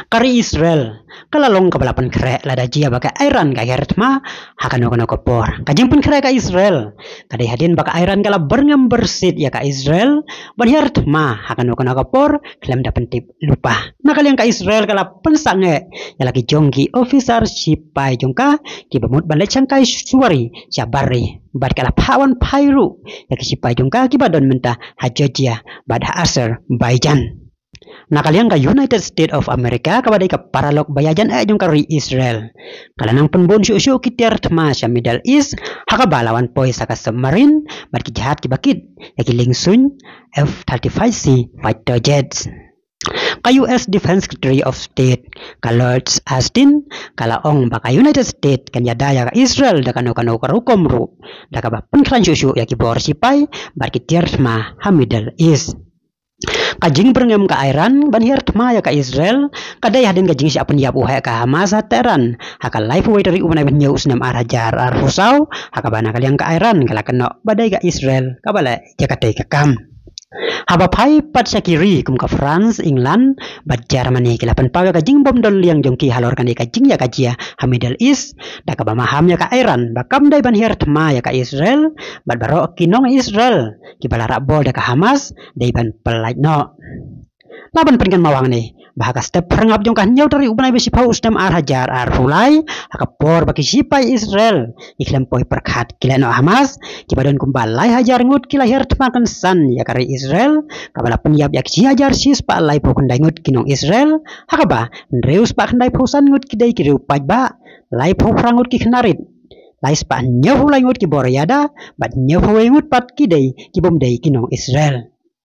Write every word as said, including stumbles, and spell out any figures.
Ka ri Israel ka la long kaba la pynkhreh lada jia ba ka Iran ka hiar thma ha kano kano ka por. Ka jingpynkhreh ka Israel ka dei hadien ba ka Iran ka la byrngem byrsit ïa ka Israel ban hiar thma ha kano kano ka por khlem da pyntip lypa. Na ka liang ka Israel ka la pynsangeh ïa la ki jong ki officer sipai jong ka kiba mut ban leit shangkai suwari shabar ri, bad ka la phah wan phai ruh ïa ki sipai jong ka kiba don mynta ha Georgia bad ha Azerbaijan. Na ka liang ka United States of America kaba dei ka paralok ba ïajan eh jong ka ri Israel ka la nang pynbun shuh shuh ki tiar thma sha Middle East, ha kaba la wan poi sa ka submarine bad ki jahaj kiba kit ïa ki liengsuiñ F thirty-five C fighter jets. Ka U S Defense Secretary of State ka Lloyd Austin ka la ong ba ka United States kan ïada ïa ka Israel da kano kano ka rukom ruh, da kaba pynkhlaiñ shuh shuh ïa ki bor sipai bad ki tiar thma ha Middle East. Ka jingbyrngem ka Iran ban hiar thma ïa ka Israel ka dei hadien ka jingshah pynïap u heh ka Hamas ha Tehran ha ka laiphew wei tarik u bnai ba hynñiew u snem ar hajar arphew saw, ha kaba na ka liang ka Iran ka la kynnoh ba dei ka Israel kaba la ïa katei ka kam. Haba phai pat sha ki ri kum ka France, England bad Germany ki la pynpaw ïa ka jingbym don liang jong ki halor kane ka jingïakajia ha Middle East, da kaba maham ïa ka Iran ba kam dei ban hiar thma ïa ka Israel, bad baroh ki nong Israel kiba la rah bor da ka Hamas dei ban pyllait noh. La ban pynkynmaw hangne ba ha ka step phyrngap jong ka hynñiew tarik u bnai ba shiphew u snem ar hajar arphew lai, ha ka por ba ki sipai Israel ki khlem poi pyrkhat ki leh noh Hamas, kiba don kumba lai hajar ngut ki la hiar thma kynsan ïa ka ri Israel, kaba la pynïap ïa ki shi hajar shispah laiphew khyndai ngut ki nong Israel, ha kaba hynriew spah khyndaiphew san ngut ki dei ki riew paidbah, laiphew phra ngut ki khynnah rit, lai spah hynñiewphew lai ngut ki bor ïada, bad hynñiewphew wei ngut pat ki dei ki bym dei ki nong Israel.